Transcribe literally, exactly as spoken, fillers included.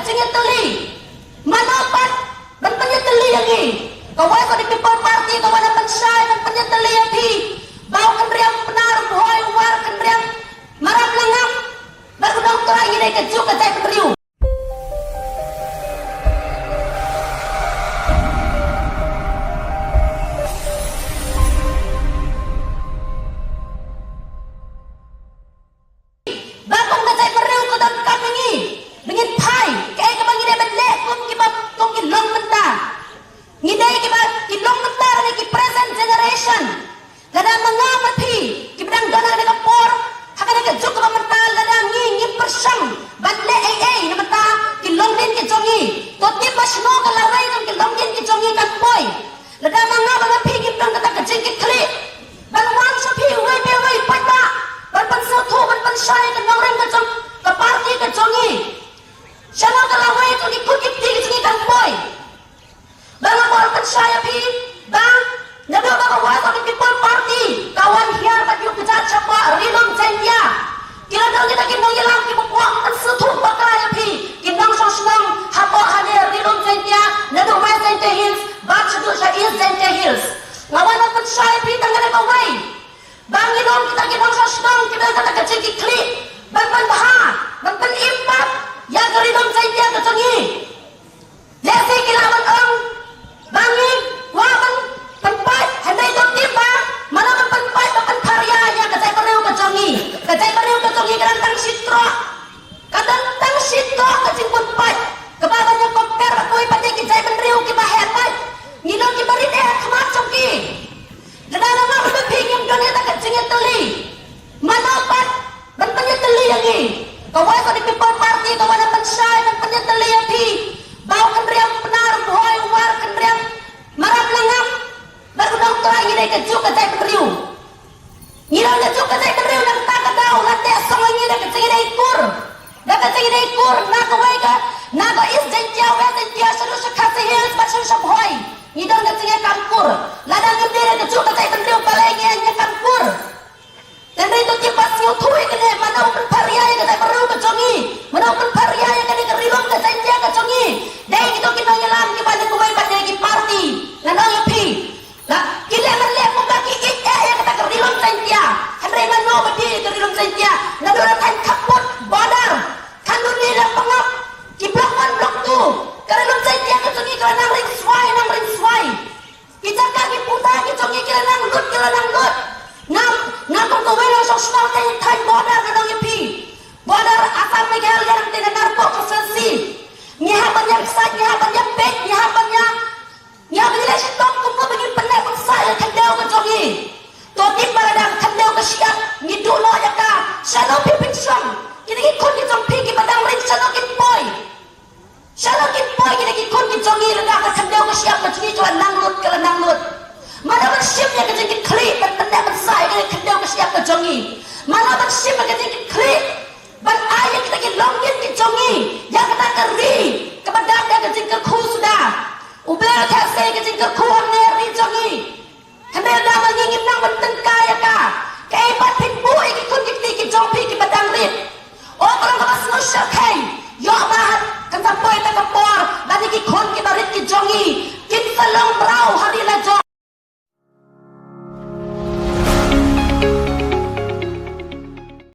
jingïatylli. Mano pat ban pynïatylli ïa ngi? Ka Voice of the People Party ka wan ban pynshai ban pynïatylli ïa phi ba u Kynriam Pnar, u Bhoi, u War, Kynriam Maram Langam bad u Nongtrai, ngi dei kajuh ka jaitbynriew. Ba kum ka jaitbynriew ka donkam ïa ngi ba ngin phai kaei kaba ngi dei ban leh kum kiba, kum ki long mynta. Ngi dei kiba ki long mynta, ngi ki present generation. Lada ma nga ma phi kiba dang don ha kane ka por, ha kane ka juk kaba mynta, lada ngi ngim pyrshang ban leh ei ei na bynta ki longdien ki jong ngi, to tip ba shano ka lawei jong ki longdien ki jong ngi kan poi. Lada ma nga bad ma phi ngim don kata ka jingkitkhlieh ban wan sha phi uwei pa uwei paidbah ban pynsngewthuh, ban pynshai ïa ka nongrim ka jong ka party ka jong ngi, shano ka lawei jong ki khun ki kti ki jong ngi kan poi? Ba nga kwah pynshai ïa phi ba naduh ba ka Voice of the People Party ka wan hiar bad ïuh kjat shapoh Ri Lum Jaiñtia, ki la don kita ki nongïalam kiba kwah pynsngewthuh bakla ïa phi, ki nongshong shnong hapoh hangne Ri Lum Jaiñtia, naduh West Jaiñtia Hills bad shaduh sha East Jaiñtia Hills. Nga wan ban pynshai ïa phi tang kane kawei, ba ngi long kita ki nongshong shnong kiba don kata ka jingkitkhlieh ban pynbha, ban pynim pat ïa ka Ri Lum Jaiñtia ka jong ngi. Lehse ki lah ban ong ba ngi kwah ban pynpait, hynrei to tip ba mano ban pynpait, ban pynpharia ïa ka jaitbynriew ka jong ngi. Ka jaitbynriew ka jong ngi ka dang tang shi troh. Ka dang tang shi troh ka jingpynpait kaba ban ïa compare bad kiwei pat de ki jaitbynriew kiba heh pait. Ngi long kiba rit eh ha khmat jong ki. Lada ma nga bad phi ngim don ïa kata ka jingïatylli, mano pat ban pynïatylli ïa ngi? Ka Voice of the People Party ka wan ban pynshai ban pynïatylli ïa phi ba u Kynriam Pnar, u Bhoi, u War, Kynriam Maram Langam bad u Nongtrai, ngi dei kajuh ka jaitbynriew. Ngi dei kajuh ka jaitbynriew, nangta ka daw la teh song ïa ngi da ka jingïadei kur, da ka jingïadei kur na kawei ka, na ka East Jaiñtia, West Jaiñtia, shaduh sha Khasi Hills bad shaduh sha Bhoi. Ngi don ka jingïakam kur. Lada ngim dei da kajuh ka jaitbynriew, balei ngi ïakam kur? Hynrei to tip ba sngewthuh ïa kane, mano u pynpharia ïa ka jaitbynriew ka jong ngi, mano u pynpharia ïa kane ka Ri Lum ka Jaiñtia ka jong ngi. Dei kito ki nongïalam kiba na kawei pat de ki party. Ngan ong ïa phi, la ki leh ban leh kumba ki ïeit eh ïa kata ka Ri Lum Jaiñtia. Hynrei mano ba die ka Ri Lum Jaiñtia? Naduh la thaiñ khappud border, Khanduni, Lapangap, ki block one, block two, ka Ri Lum Jaiñtia ka jong ngi ka la nang ring swai, nang ring swai. Ki jaka ki puta ki jong ngi ki la nang lut, ki la nang lut. Ngam, ngam kum kawei nongshong shnong, thaiñ, thaiñ border ngan ong ïa phi. Border Assam Meghalaya, nangta na Narpuh ka Selsea. Ngi hap ban ïa pynshai, ngi hap ban ïa peit, ngi hap ban ïa, ngi hap ban ïa leh shitom kumno ba ngin pynneh pynsah ïa ka khyndew ka jong ngi. To tip ba lada ka khyndew ka shyiap, ngi duh noh ïa ka. Shano phi pynshong? Kine ki khun ki jong phi kiba dang rit shano kin poi? Shano kin poi kine ki khun ki jong ngi lada ka khyndew ka shyiap ka jong ngi ka la nang lut, ka la nang lut? Mano ban shim ïa ka jingkitkhlieh ban pynneh pynsah ïa ka khyndew ka shyiap ka jong ngi? Mano ban shim ïa ka jingkitkhlieh ban ai ïa kita ki longdien ki jong ngi, ïa kata ka ri kaba dap da ka jingkyrkhu suda? U Blei u theh sei ka jingkyrkhu hangne ha ri jong ngi. Hynrei lada ma ngi ngim nang ban tyngkai ïa ka, kaei pat phin buh ïa ki khun ki kti ki jong phi kiba dang rit? O ka long kaba sngewshyrkhei. Ïoh ba kan sa poi kata ka por ba kine ki khun kiba rit ki jong ngi kin sa long mraw ha ri la jong.